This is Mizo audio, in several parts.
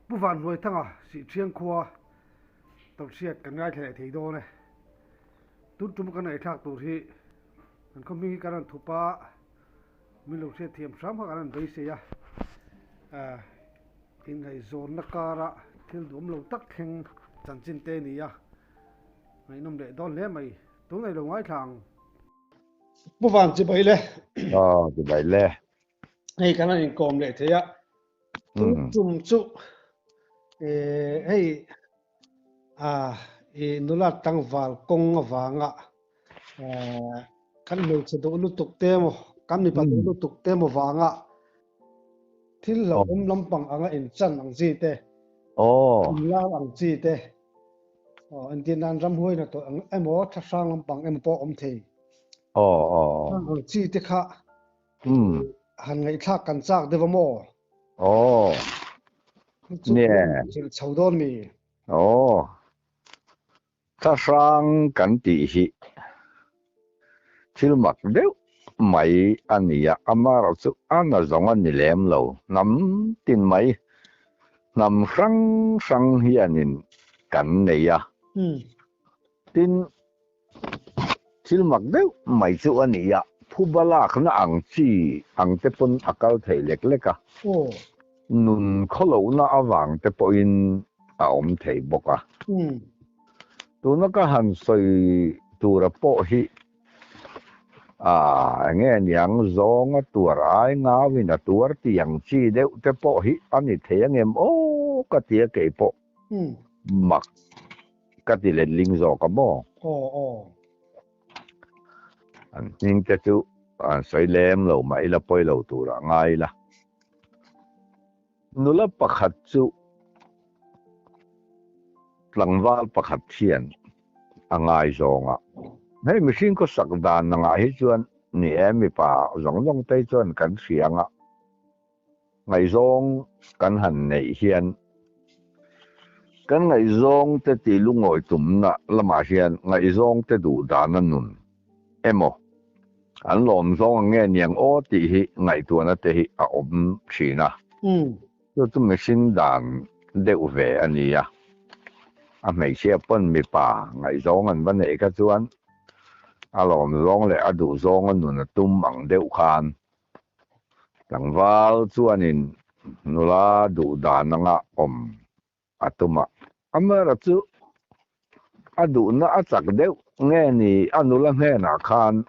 Pu Vanhnuaithanga Sihṭhiang khua tawlhriat kan ngaithla leh thei dawn e. Tun tum kan ngaihthlak tur hi kan khaw hming hi kan rawn thup a, min lo hriat thiam hram kha kan rawn beisei a. Inngaihzawnna kara thil duhawm lo tak thleng chanchin te a ni a, ngaihnawm leh dawn hle mai. Tun ei lo ngaithla ang. Pu Van chibai le. Aw chibai le. Hei kan han inkawm leh thei a. Tun tum chu hei a i nula tlangval kawng avanga kan hmeichhe duh lutuk te emaw kan mipa duh lutuk te emaw vanga thil hlauhawm lampang anga inchan ang chi te inlar ang chi te Aw, entir nan ramhuai na tawh ang emaw thlahrang lampang emaw pawh awm thei. Aw, aw. Ang chi te kha han ngaihthlak kan chak deuh a maw? Aw. Nia. Zilh chho dawn mi? Aw. Thlahrang kan tih hi thil mak deuh mai a ni a, amaherawhchu a na zawng a ni lem lo. Hnam tin mai, hnam hrang hrang hianin kan nei a. Tin, thil mak deuh mai chu a ni a, phuba lakna ang chi ang te pawn a kal thei lek lek a, nun khawlohna avang te pawhin a awm thei bawk a. Tuna ka han sawi tura pawh hi ah enge niang zawnga tuar ai ngauin a tuar tih ang chi deuh te pawh hi a ni thei angem aw ka ti a kei pawh mak ka ti letling zawk a maw? An hming te chu an sawi lem lo mah ila pawi lo turah ngai ila. Nula pakhat chu tlangval pakhat hian a ngaizawng a. Hei mihring khawsak dan angah hi chuan ni e, mipa zawng zawng te chuan kan hria anga ngaihzawng kan han neih hian kan ngaihzawng te tih lungawi tumna lamah hian ngaihzawng te duh dana nun emaw an lawm zawng ang nge niang aw tih hi ngaihtuahna te hi a awm thin a. Chu chu mihring dan deuh ve a ni a. A hmeichhia pawn mipa ngaihzawng an va neih kha chuan a lawm zawng leh a duh zawng a nun a tum ang deuh khan tlangval chuanin nula duh dan anga awm a tum a. Amaherawh chu a duhna a chak deuh nge ni a nula hnenah khan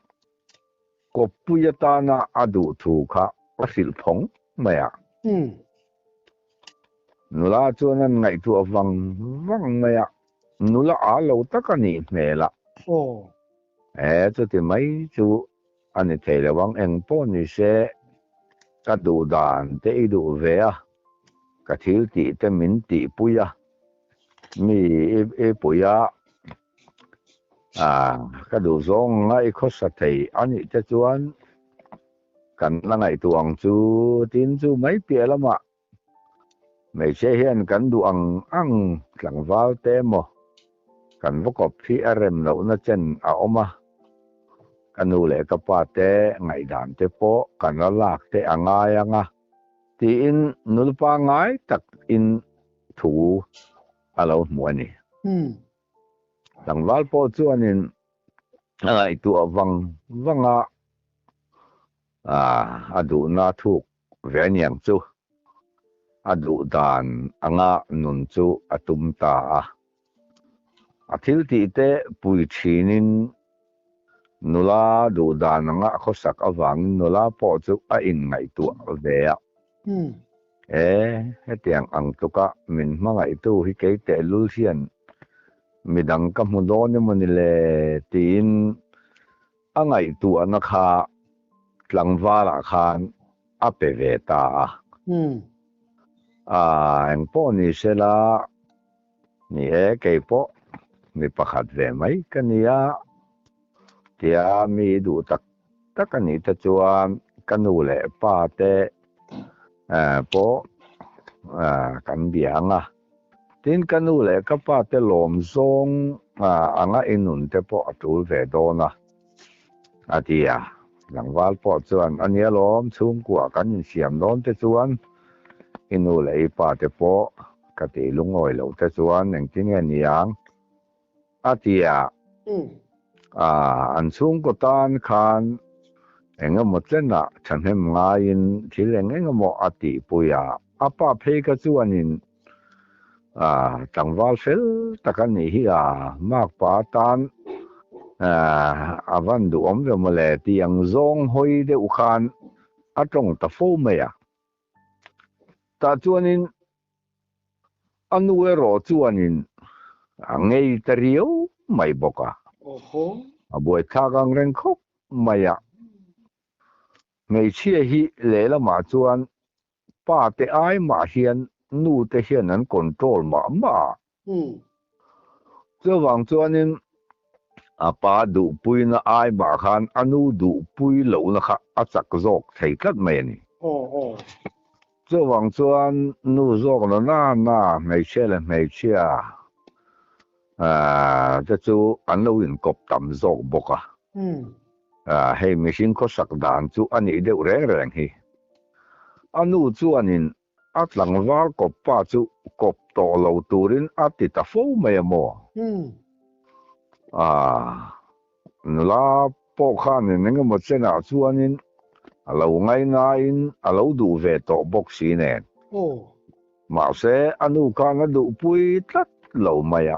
kawppui atana a duh thu kha a hrilh phawng mai a. Nula chuan an ngaihtuah vang vang mai a, nula a lo tak a nih hmel a. E, chuti mai chu a ni thei lo ang, eng pawh ni se ka duh dan te i duh ve a, ka thil tih te min tih pui a, mi i pui a, ka duh zawng anga i khawsa thei a nih te chuan kan la ngaihtuah ang chu tin chu mai piah lamah Hmeichhia hian kan duh ang ang tlangval te emaw kan va kawp hi a rem lohna chen a awm a, ka nu leh ka pa te ngaihdan te pawh kan la lak te a ngai ang a tiin nulpa ngai tak in thu a lo hmu a ni. Tlangval pawh chuanin a ngaihtuah vang vang a, a duhna thuk Ve aniang chu a duh dan anga nun chu a tum ta a. A thil tih te pui thinin nula duh dan anga a khawsak avangin nula pawh chu a inngaihtuah ve a. E, hetiang ang tluka min hmangaihtu hi kei tehlul hian midang ka hmu dawn emaw ni le tiin A ngaihtuahna kha tlangvalah khan a pe ve ta a. A, engpawh ni sela, ni e, kei pawh mi pakhat ve mai ka ni a, tia mi duh tak tak a nih te chuan ka nu leh pa te pawh kan bia ang a. Tin, ka nu leh ka pa te lawm zawng anga i nun te pawh a tul ve dawn a, a ti a. Tlangval pawh chuan, A nia lawm, chhungkua kan insiam dawn te chuan i nu leh i pa te pawh Ka tih lungawi loh te chuan engtin nge niang? A ti a. An chhungkaw tan khan eng emaw chenah thahnem ngaiin thil eng eng emaw a tihpui a. A pa phei kha chuanin tlangval fel tak a nih hi a, makpa atan a van duhawm ve mawle tih ang zawng hawi deuh khan a tawng ta fo mai a. Tah chuanin a nu erawh chuanin a ngei ta riau mai bawk a. A buaithlak ang reng khawp mai a. Hmeichhia hi lehlamah chuan pa te ai mah hian nu te hian an control mah mah a. Chuvang chuanin a pa duhpuina ai mah khan a nu duhpui lohna kha a chak zawk thei tlat mai a ni. Chuvang chuan nu zawk na na na hmeichhia leh hmeichhia te chu an lo inkawp tam zawk bawk a. Hei mihring khawsak dan chu a nih deuh reng reng hi. A nu chuanin A tlangval kawp pa chu kawp tawh lo turin a ti ta fo mai a maw? Aaa, nula pawh khanin eng emaw chenah chuanin a lo ngainaiin a lo duh ve tawh bawk si nen. Mahse, a nu khan a duhpui tlat lo mai a,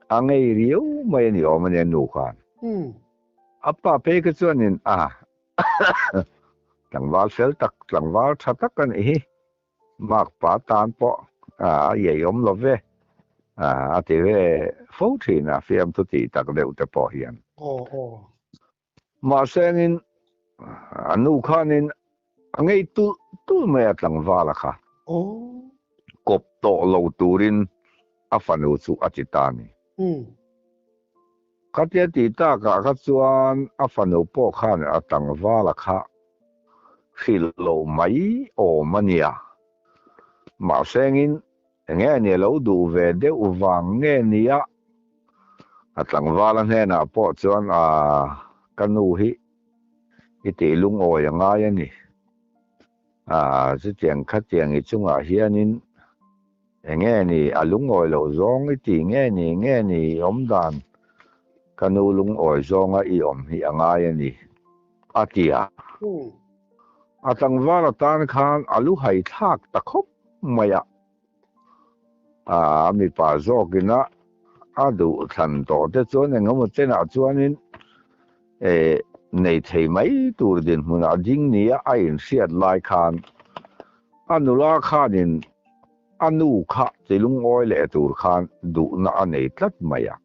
a ngei riau mai a ni awm a nia nu khan. A pa phei kha chuanin a Tlangval fel tak, tlangval tha tak a nih hi. Makpa tan pawh a iaiawm lo ve, a ti ve fo thin a, fiamthu tih tak deuh te pawh hian. Mahsengin a nu khanin a ngei tulh tulh mai a tlangval a kha. Kawp tawh lo turin a fanu chu a ti ta a ni. Khatia tih takah kha chuan a fanu pawh khan a tlangval a kha hrilh loh mai awm a nia. Mahsengin enge a nia lo duh ve deuh vang nge nia a tlangval a hnenah pawh chuan a ka nu hi i tih lungawi a ngai a ni. A chutiang khatiang i chungah hianin Enge ni a lungawi loh zawng i ti nge ni nge ni i awm dan ka nu lungawi zawnga i awm hi a ngai a ni a ti a. A tlangval atan khan a lu hai thlak ta khawp mai a. A mipa zawkina a duh thlan tawh te chuan engemaw chenah chuanin nei thei mai tur dinhmunah ding nia a inhriat lai khan a nula khanin a nu kha ti lungawi leh tur khan duhna a nei tlat mai a.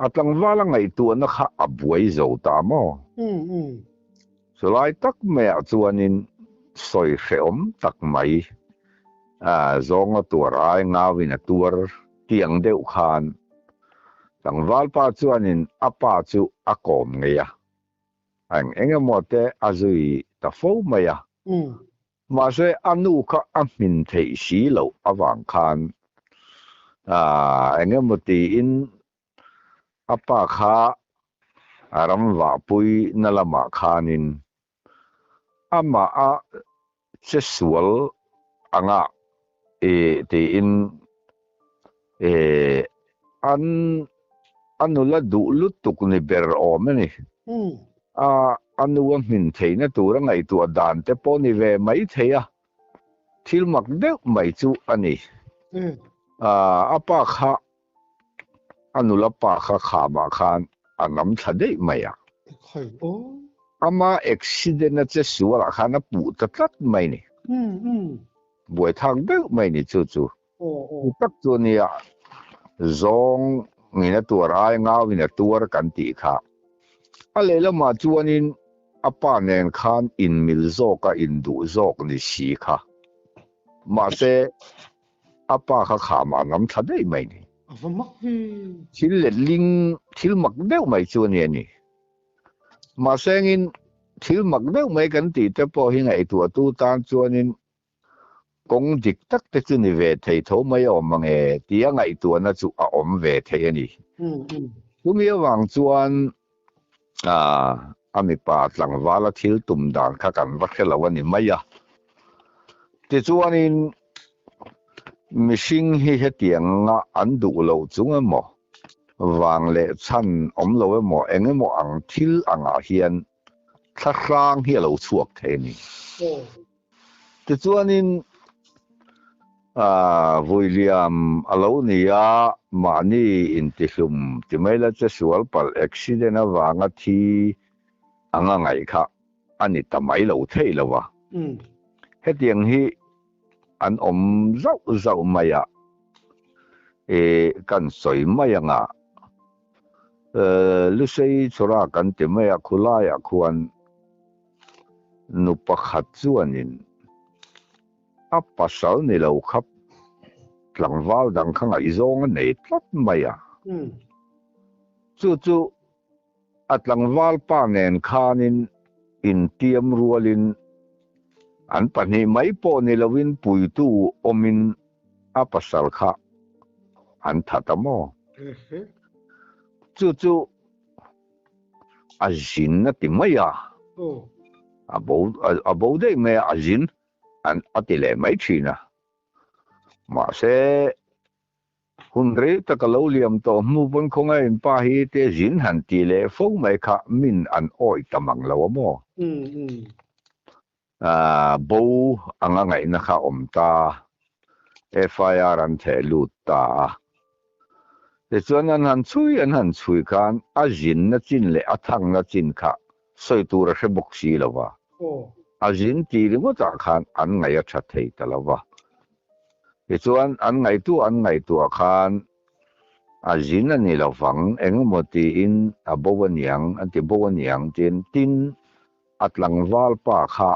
A tlangval a ngaihtuahna kha a buai zo ta maw? Chulai tak maiah chuanin sawi hrehawm tak mai zawnga tuar ai ngauin a tuar tiang deuh khan tlangval pa chuanin a pa chu a kawm ngei a, eng eng emaw te a zui ta fo mai a. Mahse a nu kha a hmin theih si loh avang khan eng emaw tiin a pa kha a ram vahpui na lamah khanin amah a che sual anga tiin an a nula duh lutuk ni ber awm a ni. A a nu a hmin theihna tur a ngaihtuah dan te pawh ni ve mai thei a, thil mak deuh mai chu a ni. A pa kha a nula pa kha khamah khan a nam thla daih mai a. Ama accident a che sualah khan a puh ta tlat mai ni. Buaithlak deuh mai ni chu chu. Chu tak chu a nia, zawng in a tuar ai ngau in a tuar kan tih kha. A lehlamah chuanin a pa nen khan inmil zawk a induh zawk ni si kha. Mahse, a pa kha khamah nam thla daih mai ni. A va mak ve. Thil letling, thil mak deuh mai chu a ni a ni. Mahsengin thil mak deuh mai kan tih te pawh hi ngaihtuahtu tan chuanin kawng dik tak te chu ni ve thei tho mai a awm ang e tia ngaihtuahna chu a awm ve thei a ni. Chumi avang chuan a mipa tlangvala thil tum dan kha kan va hre lo a ni mai a. Tichuanin Mihring hi hetianga an duh loh chung emaw, vang leh chhan awm lo emaw eng emaw ang thil angah hian thlahrang hi a lo chhuak thei a ni. Tichuanin William a lo ni a, mahni intihlum ti mai la che sual palh accident avanga thi anga ngaih kha a ni ta mai lo thei lo a. Hetiang hi an awm zauh zauh mai a, e kan sawi mai ang a, Lusei chhawra kan ti mai a, khulaiah khuan nu pakhat chuanin a pasal ni lo kha tlangval dang kha ngaihzawng a nei tlat mai a, chu chu A tlangval pa nen khanin intiam rualin an pahnih mai pawh ni loin puitu awmin a pasal kha an that a maw? Chu chu a zin a ti mai a, a bo a bo daih mai a, a zin a ti leh mai thin a. Mahse. Hun rei tak a lo liam tawh hnu pawn khawnga in pa hi te zin han tih leh fo mai kha min an awih ta mang lo a maw? Bo anga ngaihna kha awm ta, FIR an theh lut ta a. Tichuan an han chhui an han chhui khan a zinna chin leh a thangna chin kha sawi tur a hre bawk si lo va. A zin tih ringawtah khan an ngaih a tha thei ta lo va. Tichuan an ngaihtuah an ngaihtuah khan a zin a ni lo vang, eng emaw tiin a bo a niang, an ti bo a niang tiin tin a tlangval pa kha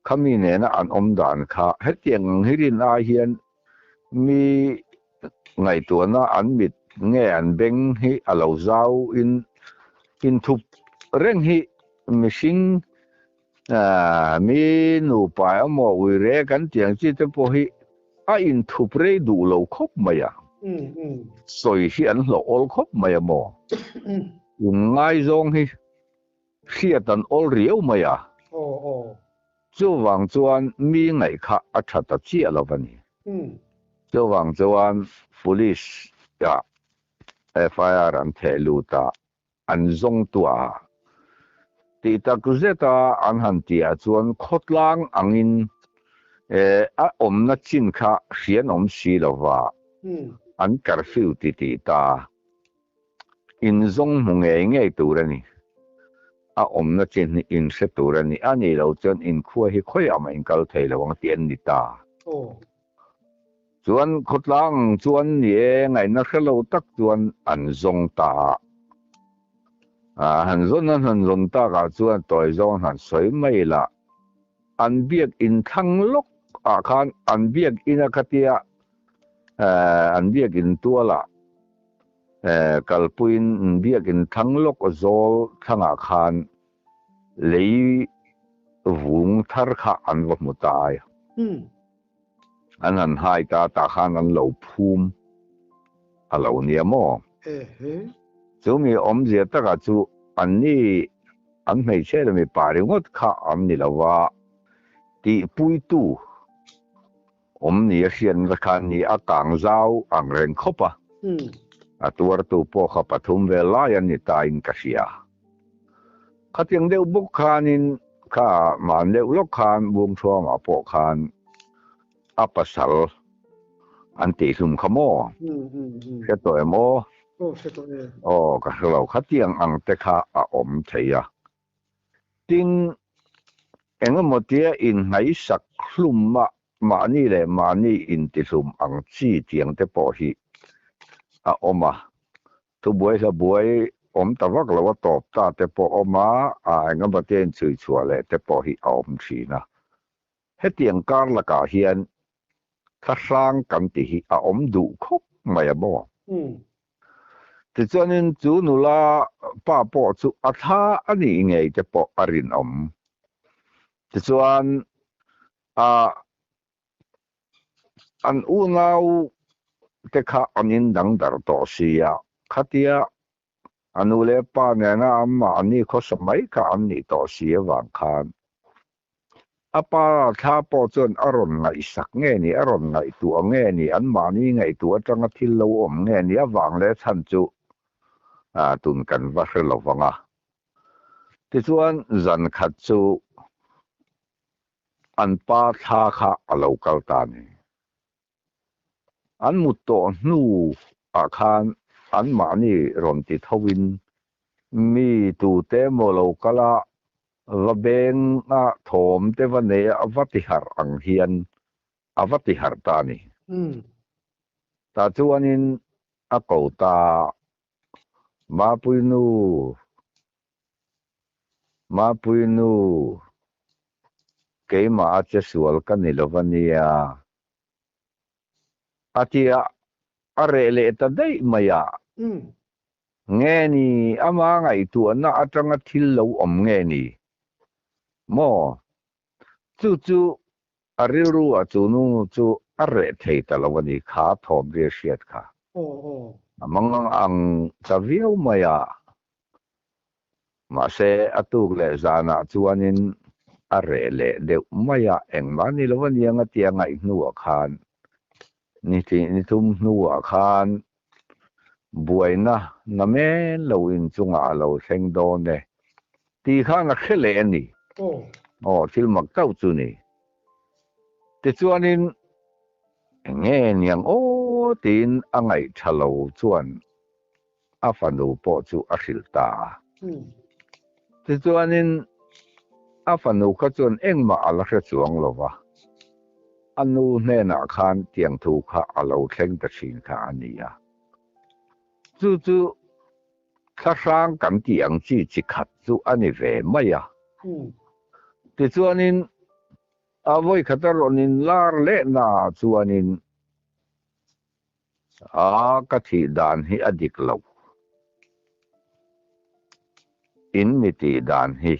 khami nena an awm dan kha hetiang ang hi rin ai hian mi ngaihtuahna an mit nge an beng hi a lo zau in inthup reng hi mihring mi nupa emaw uire kan tih ang chi te pawh hi a inthup rei duh lo khawp mai a, sawi hi an hlawh awl khawp mai a maw? Inngaizawng hi Hriat an awl riau mai a. Chuvang chuan mi ngaih kha a tha ta chiah lo a ni. Chuvang chuan Police ah FIR an theh lut a, an zawng tuah a. Tih tak zet a an han tih ah chuan khawtlang angin a awmna chin kha hrian awm si lo va, an curfew ti tih ta. Inzawng hmu ngei ngei tur a ni. A awmna chin hi in hre tur a ni. A nih loh chuan inkhua hi khawiah mah in kal thei lo ang tih an ni ta. Chuan khawtlang ang chuan ni e, ngaihna hre lo tak chuan an zawng ta a. Han zawn an han zawn takah chuan tawi zawng han sawi mai la. An biak inthlang lawk ah khan an biak in a khatia an biak in tualah kalpuiin biak in thlang lawk zawl thlangah khan lei vung thar kha an va hmu ta ai. An han hai ta tah khan an lo phum a lo nia maw? Chumi awmzia takah chu anni an hmeichhe leh mipa ringawt kha an ni lo va, tihpuitu Awm ni a hriatna khan ni a kang zau ang reng khawp a, a tuartu pawh kha pathum vel lai an ni ta in ka hria. Khatiang deuh bawk khanin kha man deuh lawk khan Bungthuamah pawh khan a pasal an tihhlum kha maw? Hre tawh em aw? Aw ka hre lo, khatiang ang te kha a awm thei a. Tin, engemaw tia inhnaihsak hlum a mahni leh mahni intihlum ang chi tiang te pawh hi a awm a. Thubuai hlabuai awm ta vak lo a tawp ta te pawh awm a, a engemaw tia inchhui chhuah leh te pawh hi a awm thin a. Hetiang kar lakah hian thlahrang kan ti hi a awm duh khawp mai a maw? Tichuanin chu nula pa pawh chu a thla a nih ngei te pawh a rinawm. Tichuan a an unau te kha an indang darh tawh si a, khatia A nu leh pa nena an mahni khawsa mai kha an nih tawh si avang khan A pa thla pawh chuan a rawn ngaihsak nge ni, a rawn ngaihtuah nge ni, anmahni ngaihtuah atanga thil lo awm nge ni avang leh chhan chu tun kan va hre lo vang a. Tichuan zan khat chu an pa thla kha a lo kal ta a ni. An mut tawh hnu ah khan anmahni rawn ti tho in mi tute emaw lo kal a, va beng a thawm te va nei a va ti harh ang hian a va ti harh ta a ni. Tah chuanin a ko ta Mapuinu, Mapuinu, keimah a che sual ka ni lo va nia. A tia a reh leh ta daih mai a. Nge ni, ama ngaihtuahna atanga thil lo awm nge ni? Maw? Chu chu a rilru ah chu nu chu a reh thei ta lo a ni kha thawm ri a hriat kha. A mangang ang ta viau mai a. Mahse a tuk leh zanah chuanin a reh leh deuh mai a, engmah ni lo a niang a tia ngaih hnuah khan ni ni thum hnuah khan buaina na men lo inchungah a lo thleng dawn e tih khan a hre leh a ni. Aw, thil mak tauh chu ni. Tichuanin eng nge niang aw tiin a ngaih tha lo chuan a fanu pawh chu a hrilh ta a. Tichuanin a fanu kha chuan engmah a la hre chuang lo va, a nu hnenah khan tiang thu kha a lo thleng ta thin kha a ni a. Chu chu thlahrang kan tih ang chi chi khat chu a ni ve mai a. Tichuanin a vawikhat a rawn inlar lehnaah chuanin A, ka thih dan hi a dik lo. In mi tih dan hi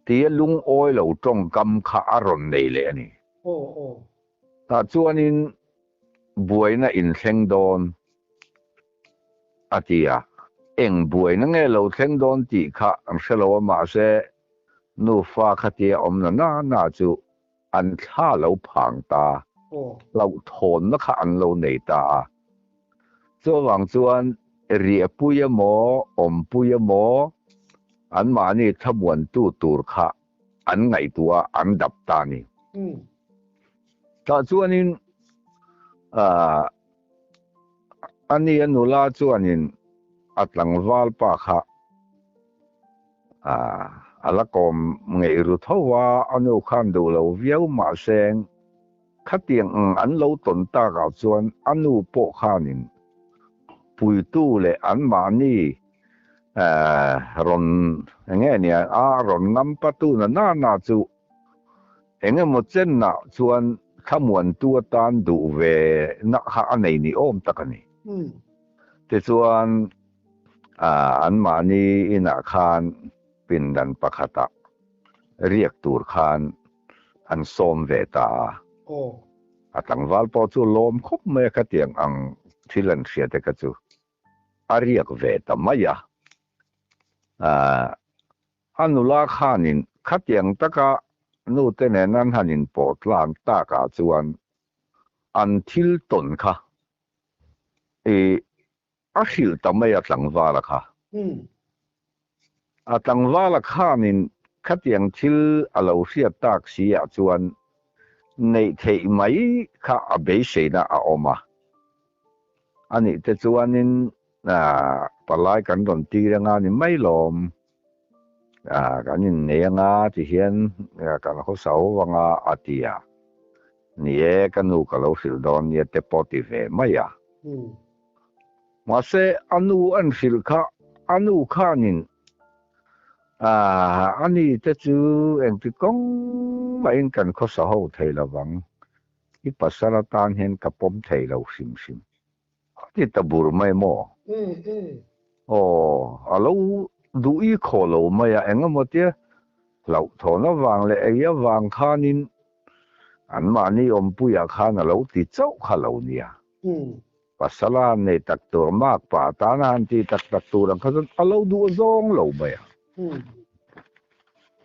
tia lungawi lo tawngkam kha a rawn nei leh a ni. Tah chuanin buaina inthleng dawn a ti a, eng buaina nge lo thleng dawn tih kha an hre lo a, mahse nufa khatia awm na na na chu an thla lo phang ta, hlauhthawnna kha an lo nei ta a. Chuvang chuan riahpui emaw, awmpui emaw, anmahni thlamuantu tur kha an ngaihtuah a, an dap ta a ni. Tah chuanin ani a nula chuanin a tlangval pa kha A la kawm ngeih ru tho a, a nu khan duh lo viau mahse khatiang ang an lo tawn takah chuan a nu pawh khanin puitu leh anmahni rawn eng nge nia a rawn ngam patu na na na chu eng emaw chenah chuan thlamuantu atan duh ve na kha a nei ni awm tak a ni. Tichuan Anmahni inah khan pindan pakhatah riak tur khan an sawm ve ta a. A tlangval pawh chu lawm khawp mai a, khatiang ang thil an hria te kha chu a riak ve ta mai a. A nula khanin khatiang taka nute nen an han inpawh tlang takah chuan an thil tawn kha i A hrilh ta mai a tlangvala kha. A tlangvala khanin khatiang thil a lo hriat tak si ah chuan neih theih mai kha a beiseina a awm a. Anih te chuanin palai kan rawn tir anga ni mai lawm. Kan innei anga ti hian kan hawsa ho anga a ti a. Ni e, ka nu ka lo hrilh dawn nia te pawh ti ve mai a. Mahse, a nu an hrilh kha a nu khanin a ni te chu engti kawng mahin kan khawsa ho thei lo vang, i pasal atan hian ka pawm thei lo hrim hrim. A ti ta bur mai maw? Aw, a lo duh i khaw lo mai a, engemaw tia hlauhthawn avang leh ei avang khanin anmahni awmpuiah khan a lo ti chauh kha lo nia. Pasala nei tak tur mak pa tana han ti tak tak tur ang kha chuan a lo duh zawng lo mai a.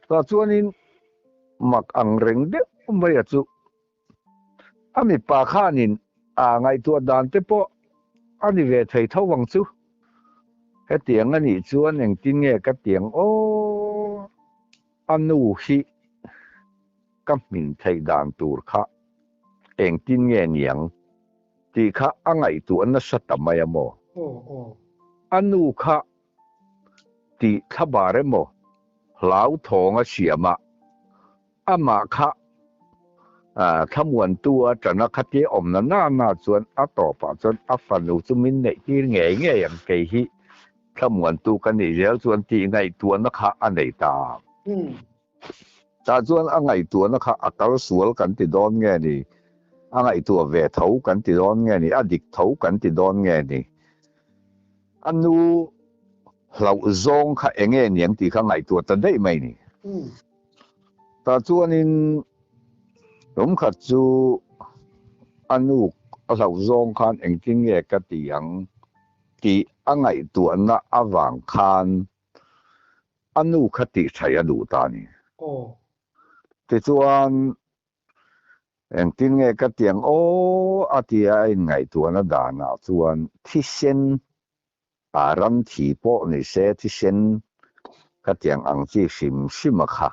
Tah chuanin. Mak ang reng deuh mai a chu. A mipa khanin a ngaihtuah dan te pawh a ni ve thei tho ang chu. Hetiang a nih chuan engtin nge ka tiang aw? A nu hi ka hmin theih dan tur kha engtin nge niang tih kha a ngaihtuah nasa ta mai a maw? A nu kha tih thlabar emaw hlauthawng a siam a, amah kha thlamuantu a ṭan a, khatia awmna na na chuan a tawpah chuan a fanu chu min neih tir ngei ngei ang, kei hi thlamuantu ka nih zel chuan tih ngaihtuahna kha a nei ta. Tah chuan a ngaihtuahna kha a kal sual kan ti dawn nge ni, a ngaihtuah ve tho kan ti dawn nge ni, a dik tho kan ti dawn nge ni. A nu hlauh zawng kha eng nge niang tih kha ngaihtuah ta daih mai ni. Tah chuanin tum khat chu a nu a hlauh zawng khan engtin nge ka ti ang tih a ngaihtuahna avang khan a nu kha tihṭhaih a duh ta a ni. Tichuan Engtin nge ka tiang aw a tia a inngaihtuahna danah chuan thisen a ram thi pawh ni se thisen ka tiang ang chi hrim hrim a kha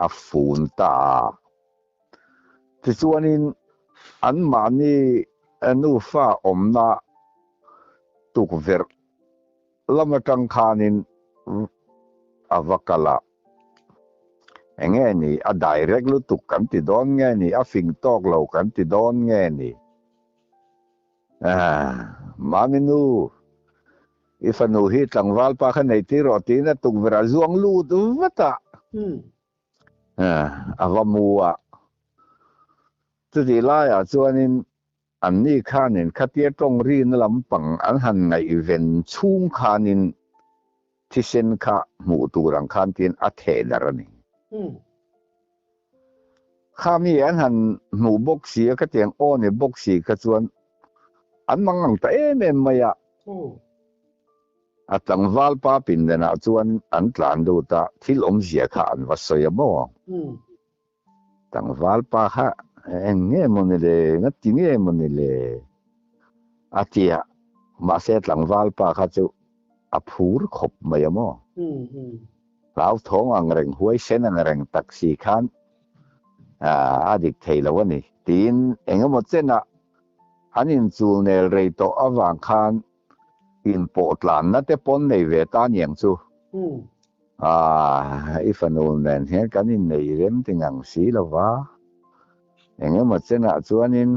a fun ta a. Tichuanin anmahni nufa awmna tukverh lam atang khanin a va kal a. Enge ni a direct lutuk kan ti dawn nge ni a fing tawk lo kan ti dawn nge ni Ahh Mami nu i fanu hi tlangval pa kha nei tir rawh tiin a tukverh a zuang lut vat a a va mu a chutih laiah chuanin Anni khanin khatia tawng rina lampang an han ngaihven chhung khanin thisen kha hmuh tur ang khan tiin a theh darh a ni. Kha mi an han hmuh bawk si a, khatiang aw ni bawk si kha chuan an mang ang ta em em mai a. A tlangval pa pindanah chuan an tlan lut a, thil awmzia kha an va sawi a maw? Tlangval pa kha eng nge maw ni le, ngati nge maw ni le? A ti a, mahse tlangval pa kha chu a phur khawp mai a maw? Hlauthawng ang reng, huaisen ang reng tak si khan a dik thei lo a ni tiin eng emaw chenah an inchul nel rei tawh avang khan Inpawh tlanna te pawn nei ve ta niang chu. Aah, i fanu nen hian kan innei rem ti ngang si lo va. Eng emaw chenah chuanin,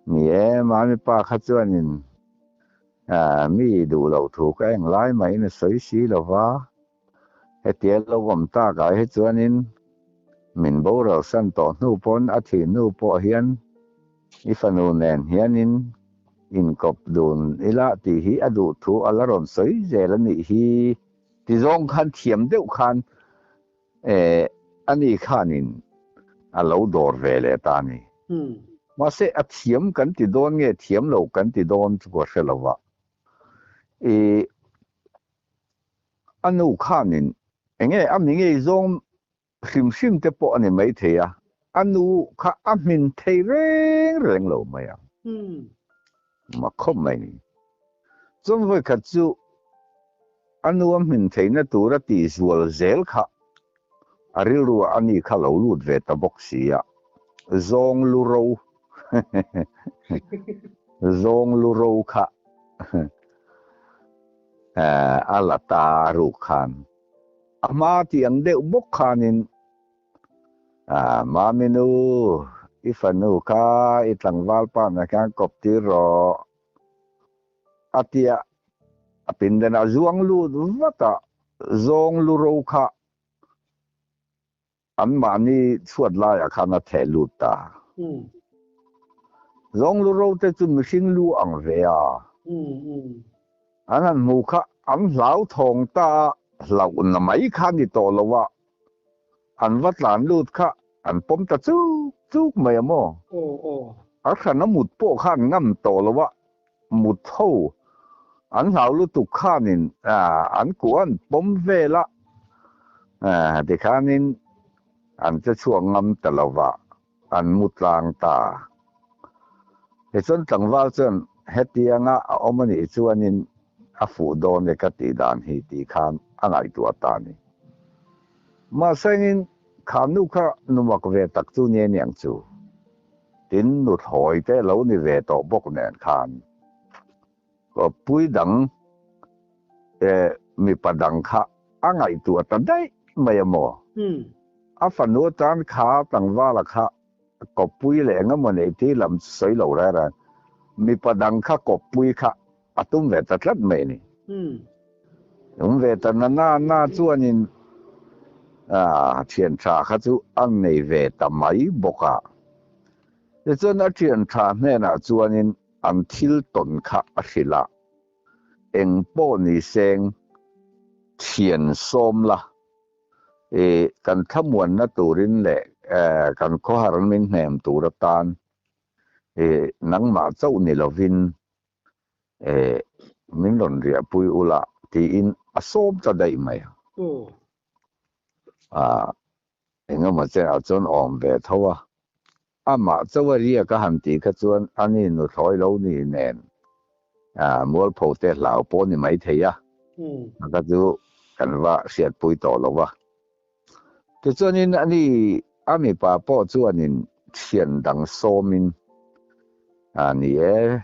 ni e, mami pa kha chuanin mi duh loh thu ka eng lai mahin a sawi si lo va. Hetia lo awm takah hi chuanin min boral san tawh hnu pawn a thih hnu pawh hian i fanu nen hianin inkawp dun ila tih hi a duh thu a la rawn sawi zel a nih hi ti zawng khan thiam deuh khan eh ani khanin a lo dawr ve leh ta a ni. Mahse a thiam kan ti dawn nge thiam lo kan ti dawn chu ka hre lo va. I A nu khanin enge a mi ngei zawng hrim hrim te pawh a ni maithei a, a nu kha a hmin thei reng reng lo mai ang. Mak khawp mai ni. Chuan vawikhat chu a nu a hmin theihna tura tih zual zel kha a rilruah a ni kha lo lut ve ta bawk si a, zawng lu ro zawng lu ro kha A la ta ruk khan a hma tih ang deuh bawk khanin Mami nu, i fanu kha i tlangval pa na khan kawp tir rawh a ti a, a pindanah zuang lut vat a, zawng lu ro kha Anmahni chhuat laiah khan a theh lut ta. Zawng lu ro te chu mihring lu ang ve a. An han hmu kha an hlauthawng ta a, hlauhna mai kha ni tawh lo a, an va tlan lut kha an pawm ta chuk chuk mai a maw? A hran a mut pawh kha an ngam tawh lo a, mut ho an hlau lutuk khanin an kuah an pawm vel a. Tikhanin an che chhuak ngam ta lo va, an mu tlang ta. Tichuan tlangval chuan hetianga a awm a nih chuanin a fuh dawn e ka tih dan hi tih khan a ngaihtuah ta a ni. Mahsengin kha nu kha nu mak ve tak chu ni aniang chu. Tin nuthlawi te lo ni ve tawh bawk nen khan pui dang mipa dang kha a ngaihtuah ta daih mai a maw? A fanu atan kha tlangvala kha kawppui leh eng emaw neih tir lam chu sawi lo reng reng. Mipa dang kha kawppui kha a tum ve ta tlat mai a ni. Tum ve ta na na na chuanin thian tha kha chu a nei ve ta mai bawk a. Tichuan a thian tha hnenah chuanin an thil tawn kha a hrilh a. Eng pawh ni seng thian sawm la, kan thlamuanna turin leh kan khawhar min hnem tur atan nangmah chauh ni lovin min rawn riahpui ula tiin a sawm ta daih mai a. Engemaw chenah chuan awm ve tho a, amah chauh a riak a han tih kha chuan a ni nuthlawi lo ni nen mualpho te hlau pawh ni mai thei a, a kha chu kan va hriatpui tawh lo va. Tichuanin a ni a mipa pawh chuanin thian dang sawmin a ni e,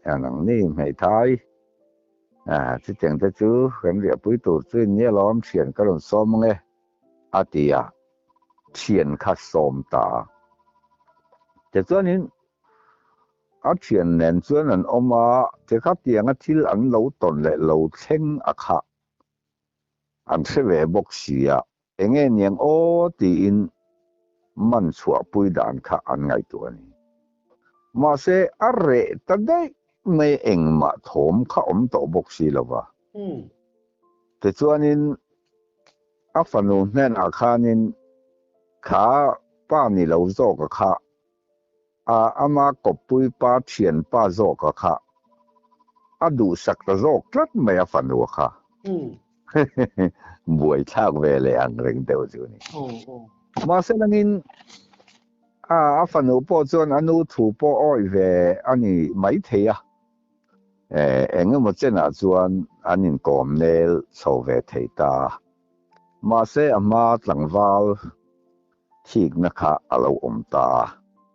nangni hmeithai chutiang te chu kan riahpui tur chu in nia lawm thian ka rawn sawm ang e. A ti a, thian kha sawm ta a. Tichuanin a thian nen chuan an awm a, tikhatianga thil an lo tawn leh lo thleng a khah an hre ve bawk si a, enge niang aw tiin man chhuahpui dan kha an ngaihtuah a ni. Mahse a reh ta daih mai engmah thawm kha awm tawh bawk si lo va. Tichuanin a fanu hnenah khanin kha pa ni lo zawka kha a ama kawppui pa thian pa zawka kha a duhsak ta zawk tlat mai a fanu kha. Buaithlak ve leh ang reng deuh chu a ni. Mahse langin a fanu pawh chuan a nu thu pawh awih ve a ni maithei a. Engemaw chenah chuan an inkawm nel chho ve thei ta. Mahse a hma tlangval thikna kha a lo awm ta a.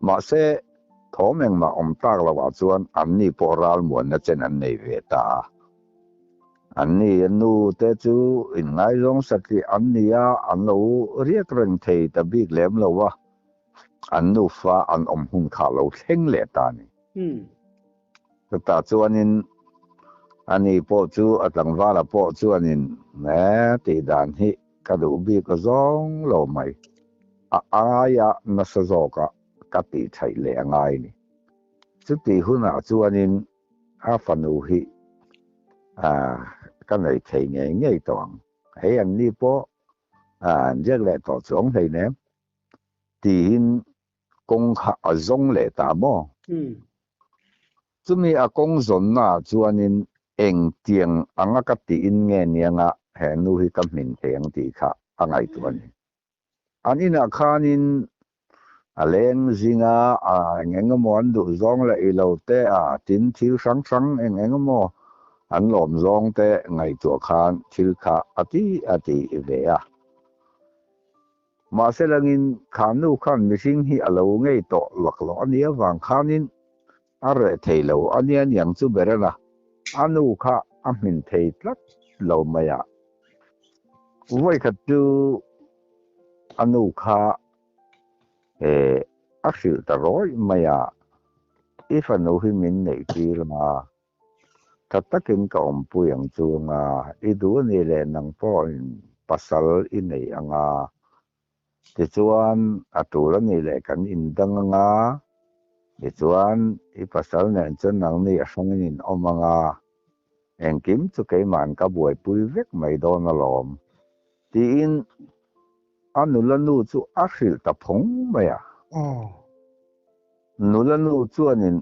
Mahse thawm engmah awm tak loah chuan anni pawh ralmuanna chen an nei ve ta a. Anni a nu te chu inngaizawng satliah an ni a, an lo riak reng thei ta bik lem lo a, an nufa an awm hun kha a lo thleng leh ta a ni. Chutah chuanin ani pawh chu a tlangvala pawh chuanin he tih dan hi ka duh bik a zawng lo mai, a aia nasa zawka ka tih theih leh a ngai ni. Chutih hunah chuanin a fanu hi ka nei thei ngei ngei tawh ang, hei anni pawh an ziak leh tawh chuang hleinem tiin kawng kha a zawng leh ta maw? Chumi a kawng zawnna ah chuanin engtiang anga ka tiin nge nianga he nu hi ka hmin thei ang tih kha a ngaihtuah a ni. An inah khanin a leng zinga a eng eng emaw an duh zawng leh i lo te a tin thil hrang hrang eng eng emaw an lawm zawng te ngaihtuah khan thil kha a ti a ti ve a. Mahse langin kha nu khan mihring hi a lo ngei tawh lak loh a nih avang khanin a reh thei lo a nia niang chu ber a na. A nu kha a hmin thei tlat lo mai a. Vawikhat chu a nu kha a hrilh ta rawih mai a, I fanu hi min neih tir a, Tha takin ka awmpui ang chu anga, i duh a nih leh nang pawhin pasal i nei anga, tichuan a tul a nih leh kan indang anga, tichuan i pasal nen chuan nangni a hrangin in awm anga, engkim chu keima'n ka buaipui vek mai dawn alawm, tiin a nula nu chu a hrilh ta phawng mai a. Nula nu chuanin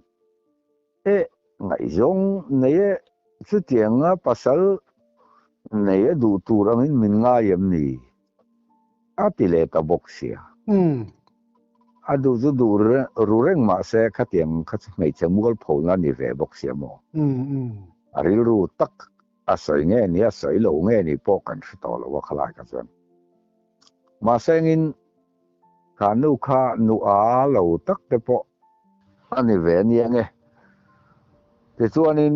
E, ngaihzawng nei e, chutianga pasal nei a duh tur angin min ngai em ni? A ti leh ta bawk sia. A duh chu duh ru reng mah se khatiang kha chu hmeichhe mualphona a ni ve bawk sia maw? A rilru tak a sawi nge ni a sawi lo nge ni pawh kan hre tawh lo a khalai kha chuan. Mahse engin kha nu kha nu a lo tak te pawh a ni ve ania nge. Tichuanin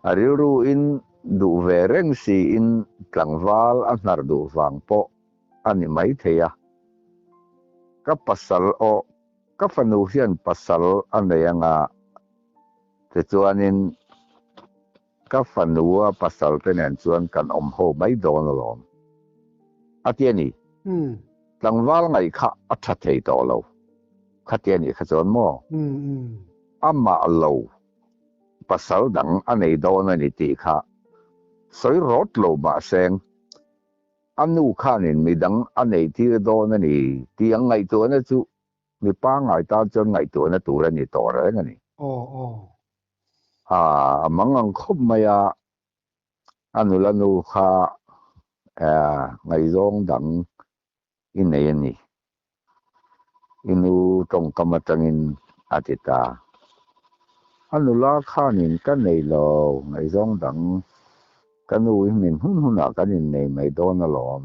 a rilru in duh ve reng siin tlangval a hnar duh vang pawh a ni maithei a. Ka pasal aw, ka fanu hian pasal a nei anga tichuanin Ka fanua pasal te nen chuan kan awm ho mai dawn alawm. A ti a ni. Tlangval ngaih kha a tha thei tawh lo. Khati a nih kha chuan maw? Amah lo pasal dang a nei dawn a ni tih kha sawi rawt lo mahseng a nu khanin midang a nei tir dawn a ni tih ang ngaihtuahna chu mi pangngai tan chuan ngaihtuahna tur a ni tawh reng a ni. Aw aw. A mang ang khawp mai a, a nula nu kha ngaihzawng dang i nei a ni. I nu tawngkam atangin a ti ta. A nula khanin ka nei lo, ngaihzawng dang ka nu i min hun hunah kan innei mai dawn alawm,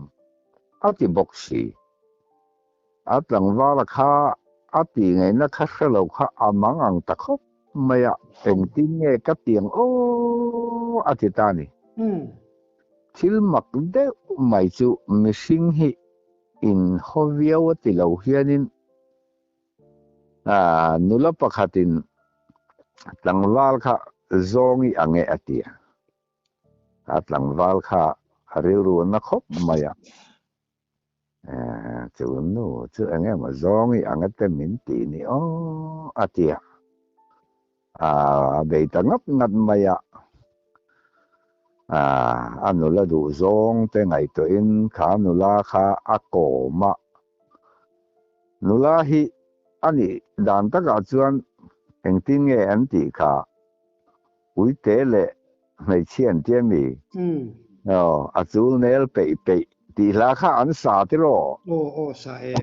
a ti bawk si. A tlangvala kha a tih ngaihna kha hre lo kha a mang ang ta khawp mai a, engtin nge ka tiang aw a ti ta a ni. Thil mak deuh mai chu mihring hi in haw viau a ti lo hianin nula pakhatin tlangval kha zawngi ang e a ti a, a tlangval kha a rilru a na khawp mai a. Chu nu chu eng emaw zawng i ang ate min tih ni aw a ti a, a bei ta ngap ngap mai a, a nula duh zawng te ngaihtuahin kha nula kha a kawm a, nula hi a nih dan takah chuan engtin nge an tih kha Uite leh hmeichhia an tia mi? Aw, a chul nel peih peih tih hla kha an sa tiraw? Aw, aw, sa e.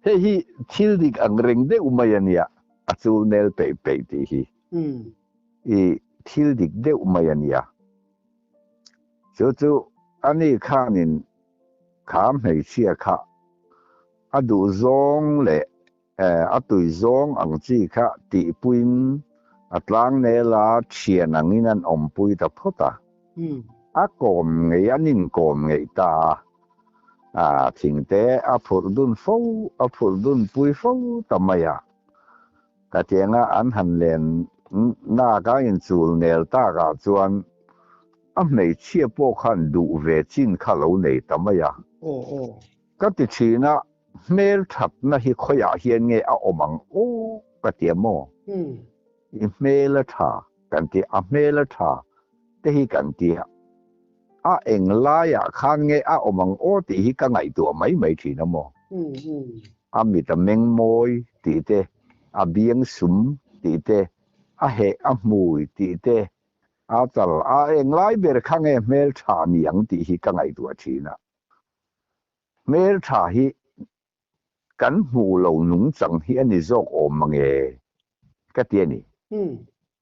Hei hi thil dik ang reng deuh mai a nia, a chul nel peih peih tih hi. I thil dik deuh mai a nia. Chu chu ani khanin kha hmeichhia kha a duhzawng leh A tui zawng ang chi kha tihpuiin a tlangnel a thian angin an awmpui ta phawt a. A kawm ngei an inkawm ngeih ta a, a thingte a phurh dun fo, a phurh dun pui fo ta mai a. Khatianga an han len nak a inchul nel takah chuan a hmeichhia pawh khan duh ve chin kha lo nei ta mai a. Ka ti thin a, Hmel thatna hi khawiah hian nge a awm ang aw ka ti a maw? I hmel a tha kan ti a, hmel a tha te hi kan ti a, a eng laiah khan nge a awm ang aw tih hi ka ngaihtuah mai mai thin a maw? A mit a meng mawi tih te, a biang sum tih te, a heh a hmui tih te, a chal a eng lai ber kha nge hmel tha ni ang tih hi ka ngaihtuah thin a. Hmel tha hi kan hmuh lo nungchang hi a ni zawk awm mange ka ti a ni.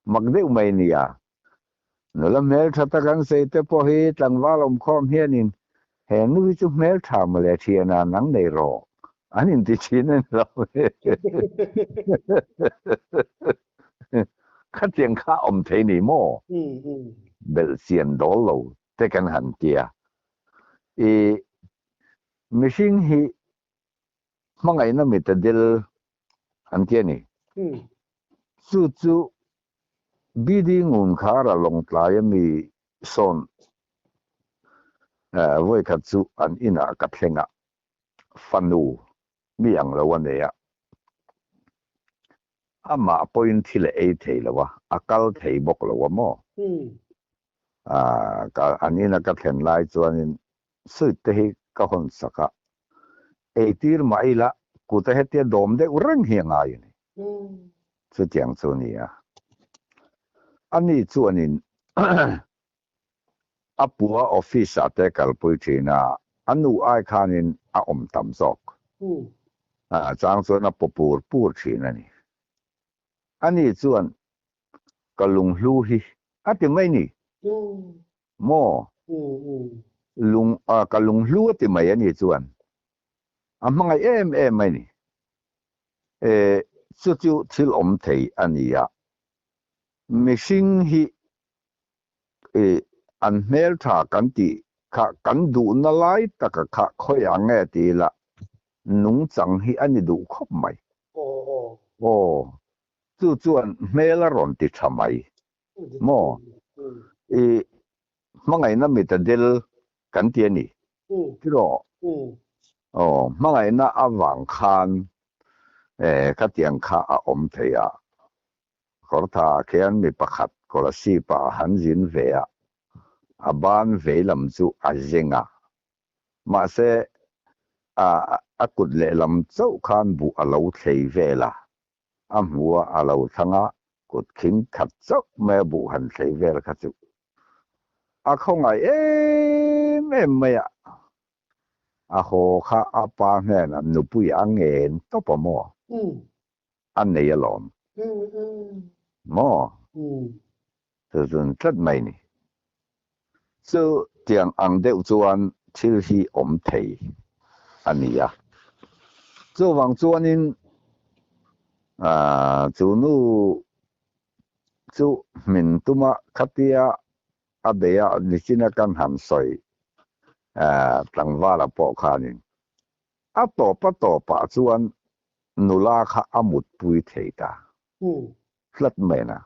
Mak deuh mai nia. Nula hmel tha tak an sawi te pawh hi tlangval awmkhawm hianin he nu hi chu hmel tha mawle thiana nang nei rawh an inti thin a ni lo. Khatiang kha awm thei ni maw? Belhchian dawl lo te kan han tia. I mihring hi hmangaihna mit a del an ti a ni. Chu chu BD Ngunkhara Lawngtlai a mi sawn vawikhat chu an inah ka thleng a, fanu mi ang lo a nei a. Amah pawhin thil a ei thei lo a, a kal thei bawk lo a maw? Ka an ina ka thlen lai chuanin sweet te hi ka hawn sak a, eitir mah ila kut a hetia dawm deuh reng hi a ngai a ni. Chutiang chu a ni a. Ani chuanin a pua office ah te kalpui thin a. a nu ai khanin a awm tam zawk. A chang chuan a paw pur pur thin a ni. Ani chuan ka lunghlu hi a ti mai ni maw? Lung ka lunghlu a ti mai ani chuan a hmangaih em em mai ni. E chu chu thil awm thei a ni a, mihring hi e an hmeltha kan tih kha kan duhna lai taka kha khawi ang nge ti ila nungchang hi a ni duh khawp mai. Aw, chu chuan hmel a rawn ti tha mai maw? I hmangaihna mit a del kan ti a ni tiraw? Aw, hmangaihna avang khan khatiang kha a awm thei a. Kawrtha ah khian mi pakhat Kolasib ah han zin ve a, a ban veilam chu a zeng a. Mahse, a a kut lehlam chauh khan buh a lo thlei vel a, a hmu a, a lo thlang a, kut khing khat chauh mai a buh han thlei vel kha chu a khawngaih em em mai a. A haw kha a pa hnenah nupui a ngen tawp a maw? A nei alawm maw? Chu zun tlat mai ni. Chu tiang ang deuh chuan thil hi awm thei a ni a. Chuvang chuanin chu nu chu hmin tuma khatia a beia nichina kan han sawi tlangvala pawh khanin A tawp a tawpah chuan nula kha a mutpui thei ta tlat mai na.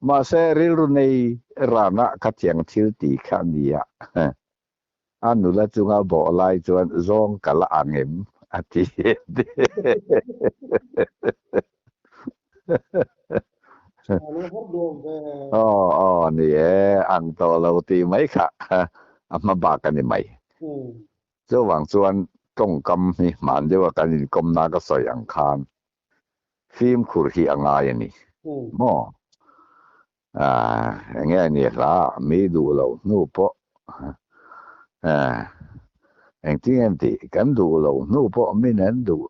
Mahse rilru nei rana kha thiang thil ti kha a nia. A nula chunga bawh lai chuan zawng ka la ang em? a ti. Aw aw ni e, ang tawh lo tih mai kha a hma bak a ni mai. Chuvang chuan tawngkam hi hman deuha kan inkawmna ka sawi ang khan fimkhur hi a ngai a ni maw? Enge a ni hla mi duh loh hnu pawh engtin nge tih kan duh loh hnu pawh min an duh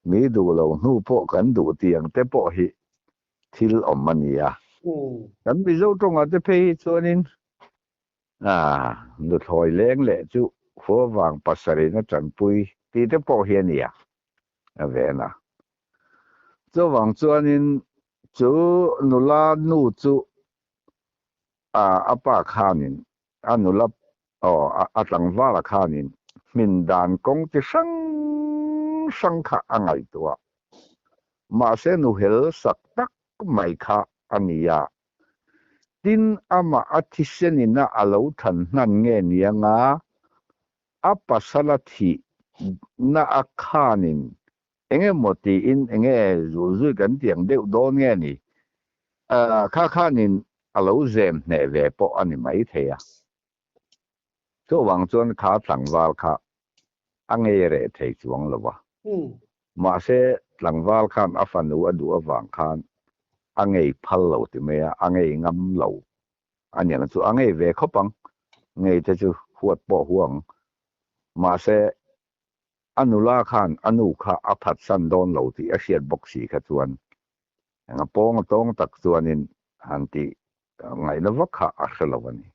mi duh loh hnu pawh kan duh tih ang te pawh hi thil awm a ni a. Kan Mizo tawngah te phei hi chuanin Nuthlawi leng leh chu khuavang pasarih na tanpui tih te pawh hi a ni a, a ven a. Chuvang chuanin chu nula nu chu a pa khanin a nula aw a tlangvala khanin hmin dan kawng chi hrang hrang kha a ngaihtuah. Mahse nuhel sak tak mai kha a ni a. Tin, amah a thisenina a lo than hnan nge nianga a pasal a thih na a khanin eng emaw tiin eng nge zulzui kan ti ang deuh dawn nge ni? Kha khanin a lo zem hneh ve pawh a ni maithei a. Chuvang chuan kha tlangval kha a ngei reh thei chuang lo va. Mahse, tlangval khan a fanu a duh avang khan a ngei phal lo ti mai a, a ngei ngam lo a niang chu a ngei ve khawp ang, ngei te chu huat pawh hu ang. Mahse, a nula khan a nu kha a phatsan dawn lo tih a hriat bawk si kha chuan eng a pawng a tawng tak chuanin han tih ngaihna vak kha a hre lo a ni.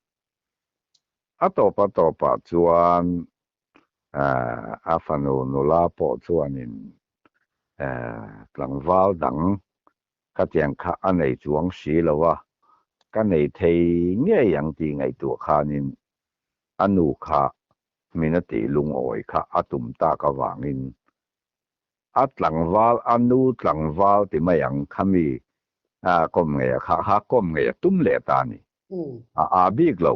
A tawp a tawpah chuan a fanu nula pawh chuanin tlangval dang khatiang kha a nei chuang si lo a, ka nei thei ngei ang tih ngaihtuah khanin a nu kha hmin a tih lungawi kha a tum tak avangin a tlangval, a nu tlangval ti mai ang khami kawm ngei a kha kha kawm ngei a tum leh ta a ni. A a bik lo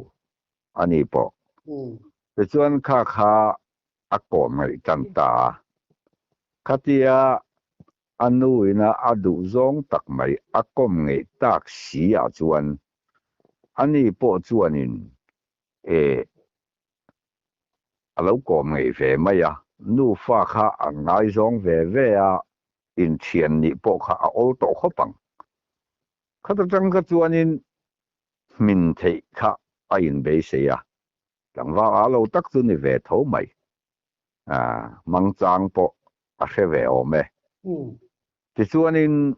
a ni pawh. Tichuan kha kha a kawm ngaih tan ta a. Khatia a nu ina a duh zawng tak mai a kawm ngeih tak si ah chuan a ni pawh chuanin e a lo kawm ngeih ve mai a, nufa kha an ngaizawng ve ve a, inthian nih pawh kha a awl tawh khawp ang. Khata tang kha chuanin hmin theih kha a inbeisei a. Tlangval a lo tak chu ni ve tho mai. Mangchang pawh a hre ve awm e. Tichuanin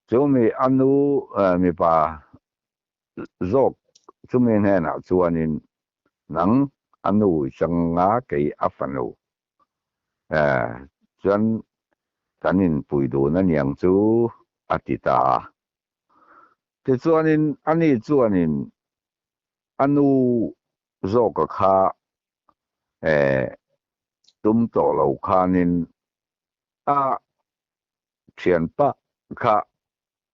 chumi a nu mipa zawk chumi hnenah chuanin nang a nu i chang a kei a fanu chuan kan inpui dun aniang chu a ti ta a. Tichuanin ani chuanin a nu zawka kha tum tawh lo khanin a thianpa kha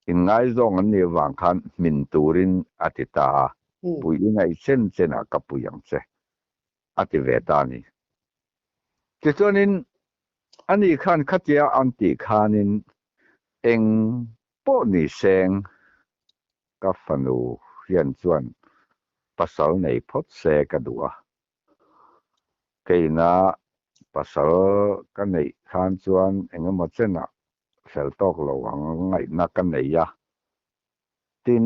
inngaizawng an nih avang khan hmin turin a ti ta a, pui i ngaih chen chenah ka pui ang che a ti ve ta a ni. Tichuanin ani khan khatia an tih khanin eng pawh ni seng ka fanu hian chuan pasal nei phawt se ka duh a, keina pasal ka neih khan chuan eng emaw chenah fel tawk lo ang ngaihna ka nei a, tin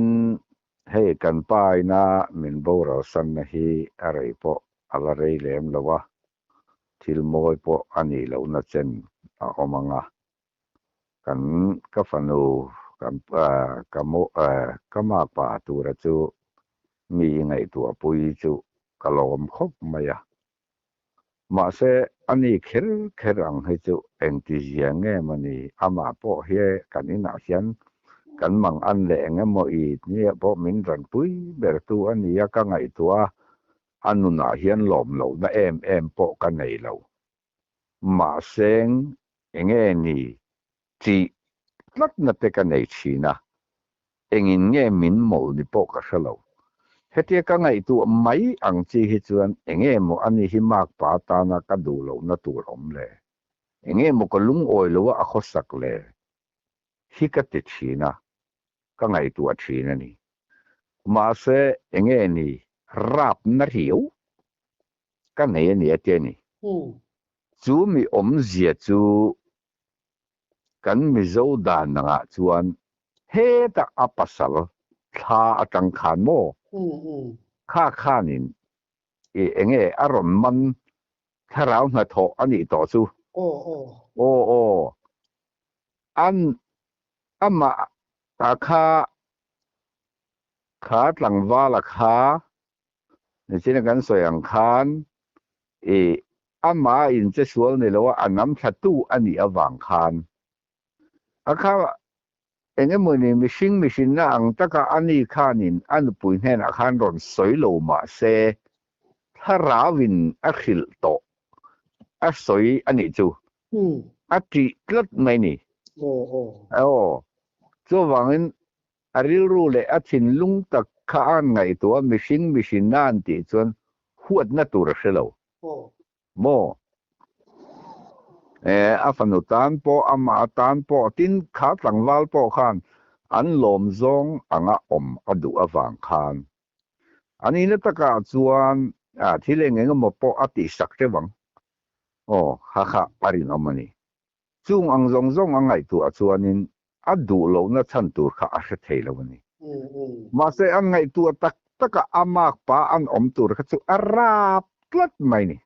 hei kan pa ina min boral sanna hi a rei pawh a la rei lem lo a, thil mawi pawh a nih lohna chen a awm ang a. Kan ka fanu kan ka mo ka makpa tura chu mi i ngaihtuah pui chu ka lawm khawp mai a. Mahse ani kher kher ang hi chu engti zia nge mawni amah pawh hi kan inah hian kan mang an leh eng emaw i nia pawh min rawn pui ber tu a nia ka ngaihtuah a, a nunah hian lawm lohna em em pawh ka nei lo. Mahseng enge ni tih tlatna te ka nei thin a, engin nge min mawlh ni pawh ka hre lo. Hetia ka ngaihtuah mai ang chi hi chuan enge maw ani hi makpa atana ka duh lohna tur awm le? Enge maw ka lungawi lo a a khawsak le? Hi ka ti thin a, ka ngaihtuah thin a ni. Mahse enge ni rapna riau ka nei a ni a ti a ni. Chu mi awmzia chu kan Mizo dan angah chuan hetah a pasal thla atang khan maw kha khanin i enge a rawn man thlarau hnathawh a nih tawh chu. Aw aw an amah a kha kha tlangvala kha Nichina kan sawi ang khan i amah in che sual ni lo a, a nam thla tu a nih avang khan a kha eng emaw ni mihring mihrinna ang taka a ni khanin a nupui hnenah khan rawn sawi lo mah se thlarauin a hrilh tawh a sawi a nih chu a tih tlat mai ni. Aw chuvangin A rilru leh a thinlung tak kha an ngaihtuah a, mihring mihrinna an tih chuan huatna tur a hre lo maw? E, a fanu tan pawh, amah tan pawh, tin kha tlangval pawh khan an lawm zawng anga awm a duh avang khan a nihna takah chuan thil eng eng emaw pawh a tihsak teuh ang. Aw, kha kha a rinawm a ni. Chung ang zawng zawng a ngaihtuah chuanin a duh lohna chhan tur kha a hre thei lo a ni. Mahse an ngaihtuah tak taka a makpa an awm tur kha chu a rap tlat mai ni.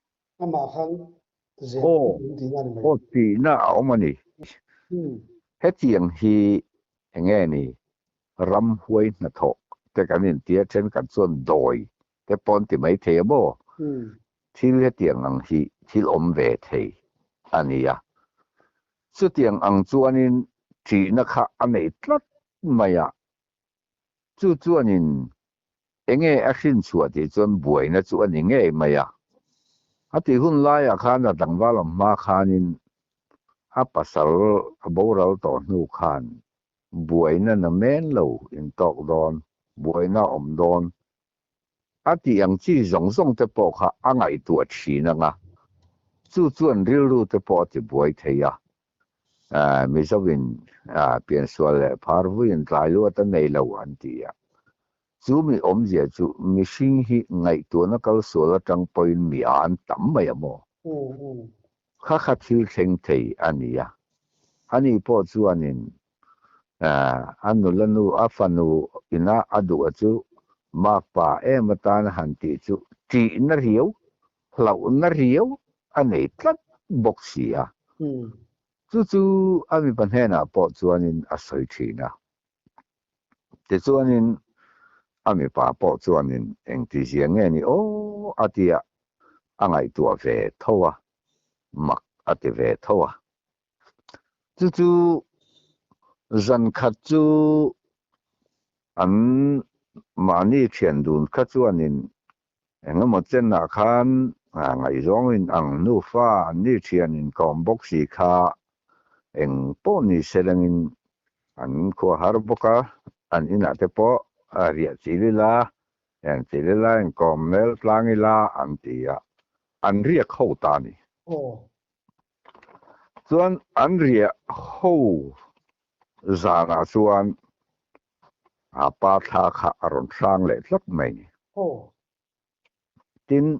Amah khan zel in tihna a ni mai. Aw tihna a awm a ni. Hetiang hi enge ni ramhuai hnathawh te kan intia thenkhat chuan dawi te pawh an ti mai thei a maw? Thil hetiang ang hi thil awm ve thei a ni a. Chutiang ang chuanin thihna kha a nei tlat mai a. Chu chuanin enge a hrinchhuah tih chuan buaina chu a ni ngei mai a. A tih hun laiah khan a tlangval awm hma khanin a pasal a boral tawh hnu khan buaina na men lo intawk dawn, buaina awm dawn A tih ang chi zawng zawng te pawh kha a ngaihtuah thin ang a, chu chuan rilru te pawh a ti buai thei a. Mizoin piansual leh phar vuiin tlai luat a nei lo an ti a. Chu mi awmzia chu mihring hi ngaihtuahna kal sual atang pawhin mi a an tam mai a maw? Kha kha thil thleng thei a ni a. Ani pawh chuanin A nula nu, a fanu ina a duh a chu makpa em atan han tih chu Ṭihna riau, hlauhna riau a nei tlat bawk si a. Chu chu a mipa hnenah pawh chuanin a sawi ṭhin a. Tichuanin a mipa pawh chuanin engtizia nge ni aw a tia a ngaihtuah ve tho a, mak a ti ve tho a. Chu chu zan khat chu an mahni thian dun kha chuanin eng emaw chenah khan ngaihzawngin ang nufa an ni thianin ka awm bawk si kha eng pawh ni se lengin an khua har bawk a, an inah te pawh riah chil ila, eng chil ila, inkawm mel tlang ila an ti a, an riak ho ta a ni. Chuan an riah ho zanah chuan a pa thla kha a rawn hrang leh tlat mai ni. Tin,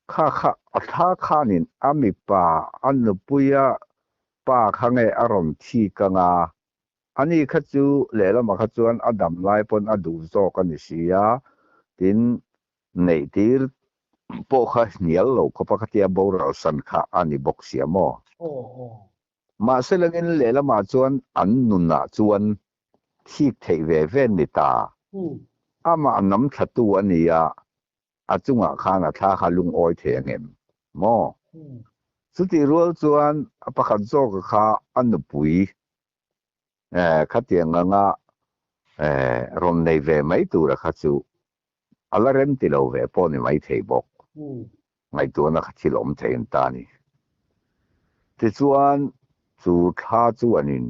kha kha a thla khanin a mipa a nupuia pa kha nge a rawn thi kang a, ani kha chu lehlamah kha chuan a dam lai pawn a duh zawk a ni si a, tin Neih tir pawh kha hnial lo khawp a khatia boral san kha a ni bawk sia maw? Mahse langin lehlamah chuan an nunah chuan thik theih ve ve ni ta. Amah nam thlatu a ni a, a chungah khan a thla kha lungawi thei ang em maw? Chutih rual chuan a pakhat zawka kha a nupui Khatiang anga rawn nei ve mai tura kha chu a la rem ti lo ve pawh ni mai thei bawk. Ngaihtuahna kha thil awm thei an ta a ni. Tichuan chu thla chuanin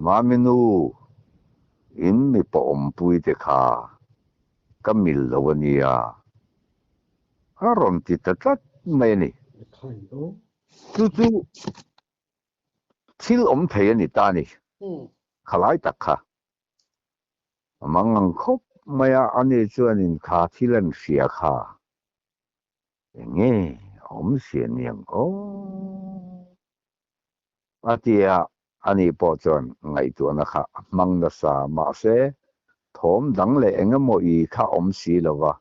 Mami nu in mipa awmpuite kha ka mil lo a nia a rawn ti ta tlat mai a ni. Chu chu Thil awm thei a ni ta ni. Khalai tak kha. A mang ang khawp mai a, ani chuanin kha thil an hria kha. Enge a awm sia niang aw? A ti a, ani pawh chuan ngaihtuahna kha a hmang nasa, mahse thawm dang leh engemaw i kha awm si lova,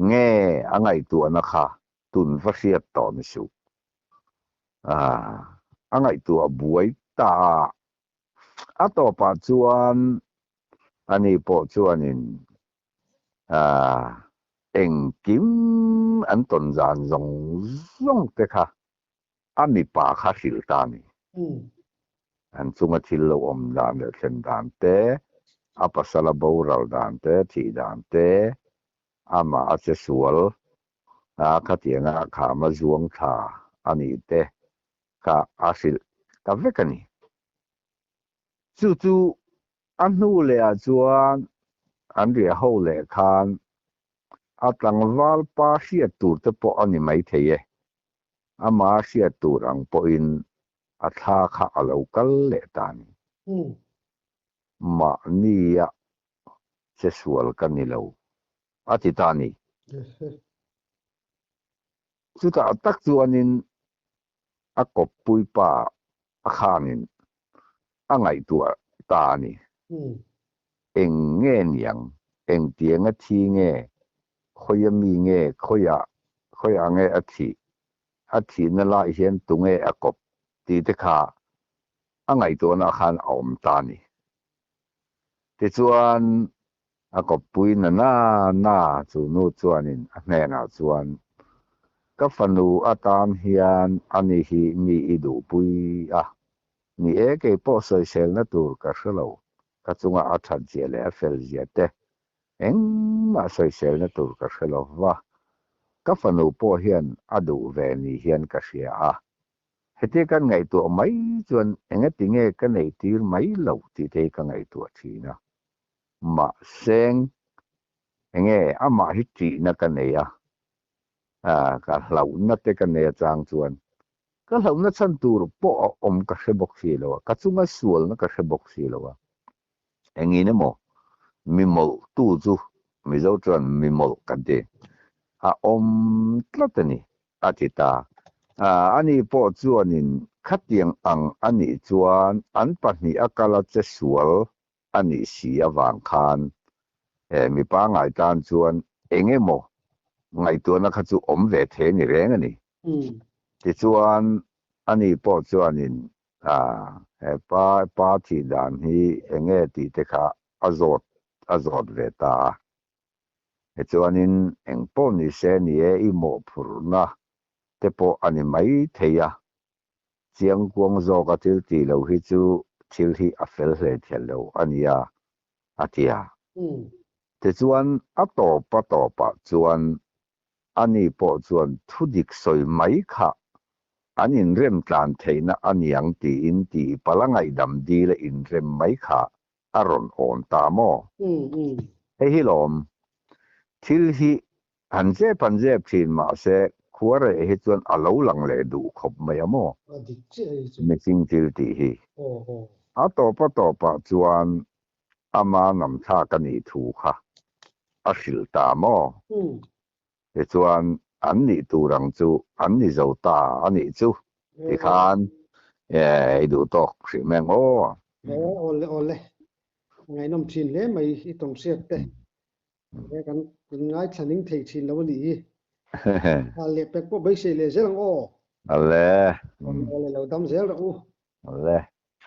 nge a ngaihtuahna kha tun va hriat tawh ni suh. A ngaihtuah buai ta a, a tawpah chuan ani pawh chuanin engkim an tawn zan zawng zawng te kha a mipa kha hrilh ta a ni. An chunga thil lo awm dan leh thlen dan te, a pasala boral dan te, thih dan te, amah a che sual a khatianga khama zuang thla a nih te kha a hrilh ta vek a ni. Chu chu a hnu lehah chuan an riah ho leh khan a tlangval pa hriat tur te pawh a ni maithei e, ama hriat tur ang pawhin a thla kha a lo kal leh ta a ni. Mahnia che sual ka ni lo, a ti ta a ni. Chutah tak chuanin a kawppui pa a khanin a ngaihtuah ta a ni. Eng nge niang? Engtiang a thi nge? Khawia mi nge? Khawiah khawiah nge a thih? A thihna lai hian tunge a kawp tih te kha a ngaihtuahna khan a awm ta a ni. Tichuan a kawppui na na na chu nu chuanin a hnenah chuan, Ka fanu atan hian ani hi mi i duhpui a, ni e kei pawh sawiselna tur ka hre lo, ka chunga a that zia leh a fel zia te engmah sawiselna tur ka hre lo va, ka fanu pawh hian a duh ve ni hian ka hria a, Hetia kan ngaihtuah mai chuan engati nge ka neih tir mai lo tih te hi ka ngaihtuah thin a. Mahseng enge amah hi ṭihna ka nei a, ka hlauhna te ka nei achang chuan ka hlauhna chhan tur pawh a awm ka hre bawk si lo a, ka chunga sualna ka hre bawk si lo a. Engin emaw mi mawlh tu chu Mizo chuan mi mawlh kan ti, a awm tlat a ni a ti ta. Ani pawh chuanin khatiang ang a nih chuan an pahnih a kal a che sual a nih si avang khan mipa ngai tan chuan eng emaw ngaihtuahna kha chu awm ve thei a ni reng a ni. Tichuan, ani pawh chuanin he pa pa thih dan hi eng nge tih te kha a zawt a zawt ve ta a. Tichuanin eng pawh ni se ni e i mawhphurhna te pawh a ni mai thei a, Chiangkuang zawka thil tih loh hi chu thil hi a fel hle thial lo a nia, a ti a. Tichuan, a tawp a tawpah chuan ani pawh chuan thudik sawi mai kha an inrem tlan theihna a niang tiin tih pala ngaihdam dila inrem mai kha a rawn awn ta maw? Hei hi lawm, thil hi Han zep han zep thin mahse khua reh hi chuan a lo lang leh duh khawp mai a maw? A dik chiah hei chu. Mihring thil tih hi. A tawp a tawpah chuan ama namthlak a nih thu kha a hrilh ta maw? Tichuan an nih tur ang chu an ni zo ta a nih chu tikhan i duh tawk hrih mai ang aw. Awle awle. Ngaihnawm thin hle mai i tawnhriat te. He kan ngaithla ning thei thin lo a nih hi. A leh pek pawh beisei leh zel ang aw. Ale. Awle lo dam zel rawh u. Ale.